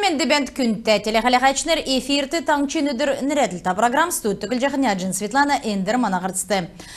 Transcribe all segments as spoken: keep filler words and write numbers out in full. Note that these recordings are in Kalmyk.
Эндр бәәнт, күндтә телехәләәчнр! Эфирт «Таңһчин өдр» нерәдлһтә программ. Студьд Түглҗәхнә Җин Светлана. Эндр мана һарцд.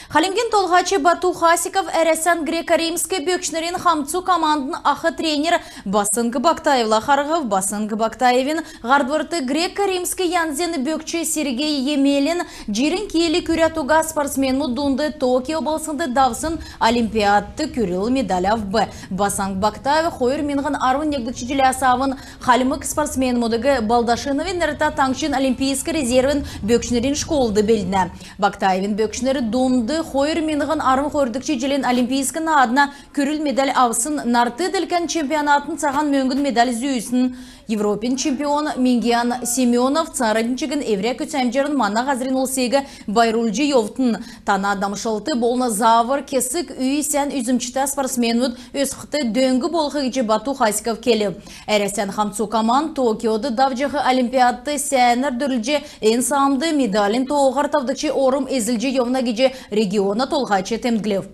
Хальмгин Толһач Бату Хасиков Әрәсән грек-римск бөкчнрин хамцу командын ах тренер Басң Бактаевла харһв. Басң Бактаевин һардврт грек-римск янзин бөкч Сергей Емелин җирн кил күрәд уга спортсменмүд дунд Токио балһснд давсн Олимпиадт күрл медаль авв. Басң Бактаев хойр миңһн арвн негдгч җиләс авн хальмг спортсменмүдиг Балдашиновин нертә таңһчин олимпийск резервин бөкчнрин школд белднә. Бактаевин бөкчнр дунд хойр миңһн арвн хойрдгч җилин Олимпийск наадна күрл медаль авсн, нарт-делкән чемпионатын цаһан мөңгн медаль зүүсн, Европин чемпион Мингиян Семенов цааранднь чигн эврә күцәмҗәрн мана һазрин улсиг байрлулҗ йовтн. Тана дамшлт болн заавр кесг үй сән үзмҗтә спортсменмүд өсхд дөң болх гиҗ Бату Хасиков келв. Әрәсән хамцу команд Токиод давҗах Олимпиадт сәәнәр дөрлдҗ, эн саамд медалин тооһар тавдгч орм эзлҗ йовна гиҗ региона толһач темдглв.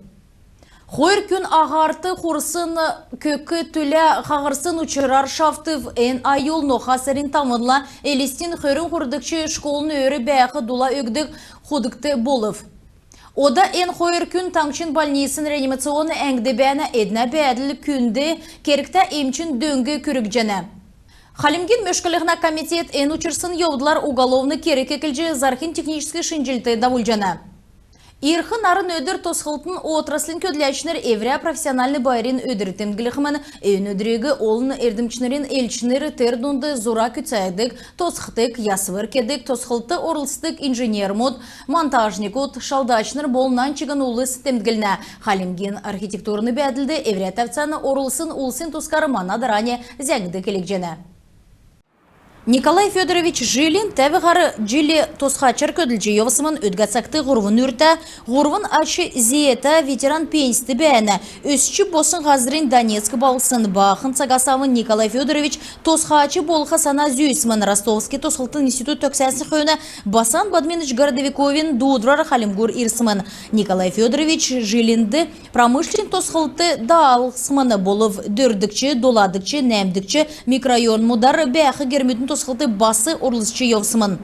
Хойр күн аһарт хурсн көк түлә хаһрсн учрар шавтв. Эн аюл ноха сарин тавнла Элстин хөрн һурвдгч школын өөр бәәх дула өгдг худгт болв. Ода эн хойр күн таңһчин больницин реанимационн әңгд бәәнә. Эднә бәәдл күнд кергтә эмчин дөң күргҗәнә. Хальмгин мөшклһнә комитет эн учрсн йовдлар уголовн керг эклҗ, зарһин техническ шинҗллт давулҗана. Ирх нарн өдр тосхлтын отраслин көдләчнр эврә профессиональн байрин өдр темдглхмн. Эн өдриг олн эрдмчнрин элчнр, тер дунд зура күцәдг, тосхдг, ясвр кедг, тосхлтд орлцдг инженермүд, монтажникуд, шалдачнр болн нань чигн улс темдглнә. Хальмгин архитектурн бәәдлд эврә тәвцән орулсн улсин тускар мана дарани зәңгд келгдҗәнә. Николай Федорович Жилин тәв һар җил тосхачар көдлҗ йовсмн. Өдгә цагт һурвн үртә, һурвн ач-зеетә ветеран пенсьд бәәнә. Өсч боссн һазрнь Донецк балһсн. Баахн цагас авн Николай Федорович тосхач болх сана зүүсмн. Ростовский тосхлтын институт төгсәсн хөөн Басан Бадьминович Городовиковин дуудврар Хальмгур ирсмн. Николай Федорович Жилинд промышленн тосхлт даалһсмн. Болв дөрвдгч, доладгч, нәәмдгч микрорайонмудар бәәх гермүдин тосхлтд бас орлцҗ йовсмн.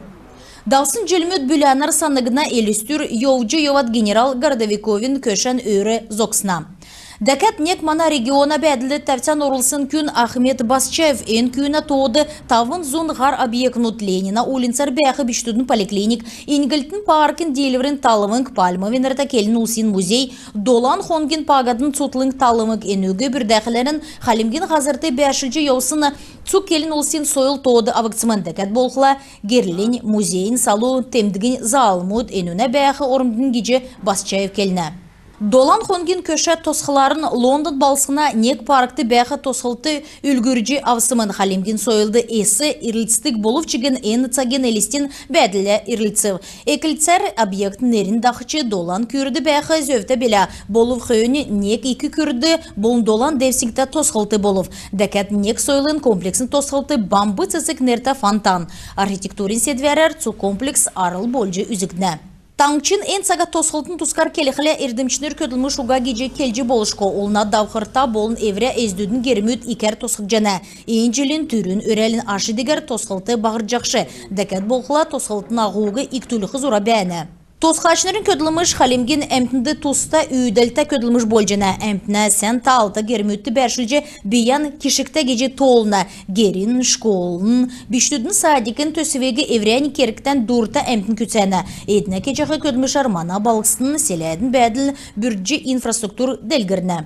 Давсн җилмүд бүләнәр сангдна. Элстүр йовҗ йовад генерал Городовиковин көшән өөр зогсна. Дәкәд нег мана региона бәәдлд тәвцән орулсн күн — Ахмед Басчаев. Эн күүнә тоод тавн зун һар объектмуд: Ленина уульнцар бәәх бичкдүдин поликлиник, Иньгллтин паркин диилврин талвң, Пальмовин нертә келн улсин музей, Долан хонгин пагодын цутхлңгин талвң. Энүг бүрдәхләрн Хальмгин һазрт бәәршлҗ йовсн цуг келн улсин сойл тоод авгдсмн. Дәкәд болхла герлин, музейин салу темдгин залмуд энүнә бәәх ормдн гиҗ Басчаев келнә. Долан хонгин көшә тосхларн Лондон балһсна нег паркд бәәх тосхлтд үлгүрҗ авсмн. Хальмгин сойлд эс ирлцдг болв чигн эн цагин Элстин бәәдллә ирлцв. Эклцәр объектин нерн дахҗ долан күрд бәәх зөвтә билә. Болв хөөннь нег ик күрд болн долан девсңтә тосхлт болв. Дәкәд нег сойлын комплексн тосхлт Бамб цецг нертә фонтан. Архитектурин седвәрәр цуг комплекс арл болҗ үзгднә. Таңһчин эн цага тосхлтын тускар келхлә, эрдмчнр көдлмш уга гиҗ келҗ болшго. Олна давхрта болн эврә эздүдин гермүд икәр тосхгдҗана. Эн җилин түрүн өрәлин аш-дүңгәр тосхлт баһрҗахш. Дәкәд болхла тосхлтын аһуг икдүлх зура бәәнә. Тосхачнрин көдлмш Хальмгин әмтнд туста, үүдәлтә көдлмш болҗана. Әмтнә сән таалта гермүдт бәәршлҗ, бийән кишгтә гиҗ тоолна. Герин, школын, бичкдүдин садикин төсвиг эврәннь кергтән дурта әмтн күцәнә. Эднә кеҗәх көдлмшәр мана балһсдын селәдин бәәдл бүрдҗ, инфраструктур делгрнә.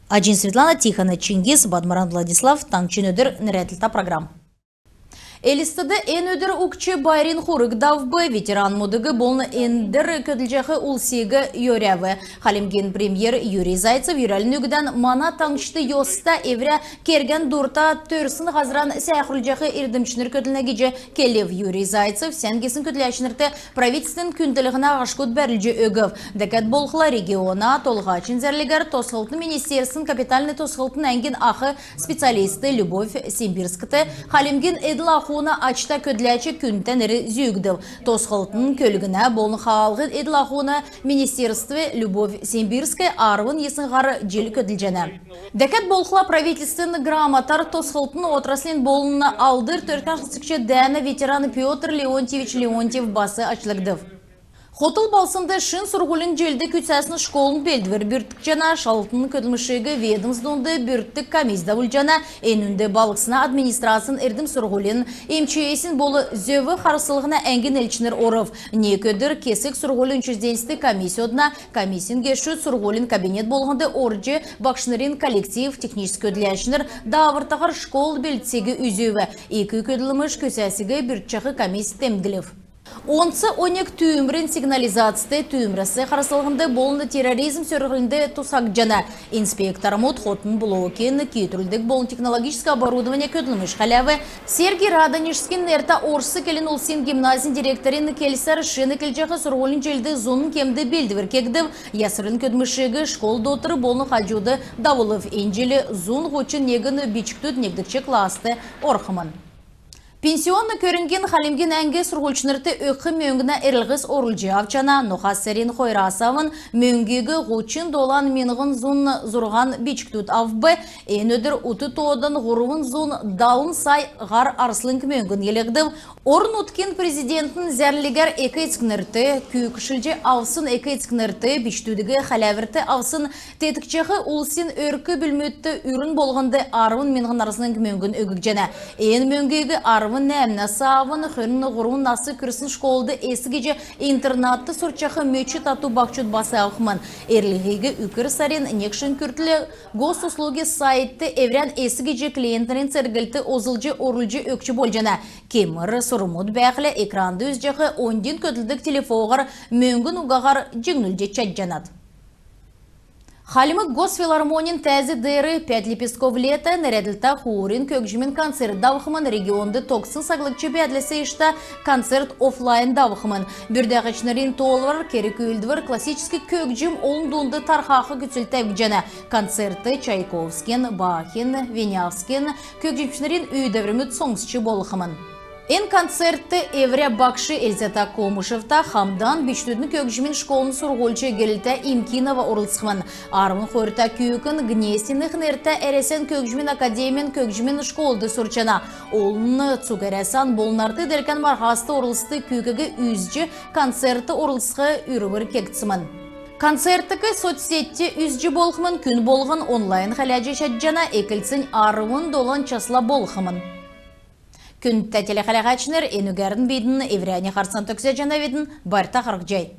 Аҗин Светлана, Тихона Чингис, Бадмаран Владислав. «Таңһчин өдр» нерәдлтә программ. Элстд эн өдр угтҗ байрин хург давв. Ветеранмудыг болн эндр көдлҗәх улсиг йөрәв. Хальмгин премьер Юрий Зайцев йөрәлин үгдән мана таңһчд йоста, эврә кергән дурта, төрсн һазран сәәхрүлҗәх эрдмчнр көдлнә гиҗ келв. Юрий Зайцев сән гисн көдләчнрт правительствин күндллһнә ашкуд бәрүлҗ өгв. Дәкәд болхла региона толһачин зәрлгәр тосхлтын министерствин капитальн тосхлтын әңгин ах специалист Любовь Симбирскт, Хальмгин эдл-ах Хуна ачта көдләч күндтә нер зүүгдв. Тосхлтын, көлгнә болн хаалһин эдл-ахун министерствд Любовь Симбирская арвн йисн һар җил көдлҗәнә. Дәкәд болхла правительствин грамотар тосхлтын отраслин болн Алдр Төрскән харсгч дәәнә ветеран Пётр Леонтьевич Леонтьев бас ачлгдв. Хотл балһснд шин сурһулин җилд күцәсн школын белдвр бүрткҗәнә. Шалһлтын көдлмшиг ведомств дунд бүрткдг комисс давулҗана. Энүнд балһсна администрацин, эрдм-сурһулин, МЧС-ин болн зөв харслһна әңгин элчнр орв. Нег өдр кесг сурһулин учрежденьст комисс одна. Комиссин гешүд сурһулин кабинет болһнд орҗ, багшнрин коллектив, техническ көдләчнр даавртаһар школ белдсиг үзв. Ик көдлмш күцәсиг бүрткҗәх комисс темдглв. Онц оньг түүмрин сигнализацд, түүмрәс харслһнд болн терроризм сөрлһнд тусхагдҗана. Инспектормуд хотын блокин киитрүлдг болн технологическ оборудовань көдлмш хәләв. Сергий Радонежскин нертә орс келн улсин гимназин директорин келсәр, шин эклҗәх сурһулин җилд зун кемд белдвр кегдв. Ясврин көдлмшиг школ дотр болн хаҗуд давулв. Эн җил зун һучн негн бичкдүд негдгч класст орхмн. Пенсионн көрңгин Хальмгин әңг сурһульчнрт өгх мөңгнә эрлһс орулҗ авчана. Ноха сарин хойрас авн мөңгиг һучн долан миңһн зун зурһан бичкдүд авв. Эн өдр ут тоодан һурвн зун далн сай һар арслң мөңгн йилһгдв. Орн-нутгин Президентин зәрлгәр эк-эцкнрт, күүкшлҗ авсн эк-эцкнрт, бичкдүдиг хәләврт авсн теткҗәх улсин өрк-бүлмүдт үрн болһнд арвн миңһн арслң мөңгн өггҗәнә. Эн мөңгиг арвн нәәмнәс авн хөрн һурвн нас күрсн школд эс гиҗ интернатд сурчах мөч тату баһчуд бас авхмн. Эрлһиг үкр сарин нег шин күртл Госуслуги сайтд эврән эс гиҗ клиентнрин церглт олзлҗ орулҗ өгч болҗана. Кемр сурврмуд бәәхлә, экранд үзҗәх оньдин көдлдг телефоһар мөңгн угаһар җиңнүлҗ чадҗанат. Хальмг госфилармонин тәәз деер «Пять лепестков лета» нерәдлтә хуурин көгҗмин концерт давхмн. Регионд тогтсн саглгч бәәдләс иштә концерт офлайн давхмн. Бүрдәһәчнрин тоолврар, керг-үүлдвр классическ көгҗм олн дунд тархах күцл тәвгдҗәнә. Концертд Чайковскин, Бахин, Венявскин көгҗмчнрин үүдәврмүд соңсҗ болхмн. Эн концертд эврә багш Эльзята Комушевта хамдан бичкдүдин көгҗмин школын сурһульч Гелитә Имкинова орлцхмн. Арвн хойрта күүкн Гнесиных нертә Әрәсән көгҗмин академин көгҗмин школд сурчана. Олн цуг Әрәсән болн нарт делкән марһаст орлцсн күүкиг үзҗ, концертд орлцх үрвр кегдсмн. Концертиг соцсетьд үзҗ болхмн, күн болһн онлайн хәләҗ чадҗана. Эклцнь арвн долан часла болхмн. Күндтә телехәләһәчнр, энүгәрн бидн эврәннь һарцан төгсәҗәнәвидн. Байрта харһцхай.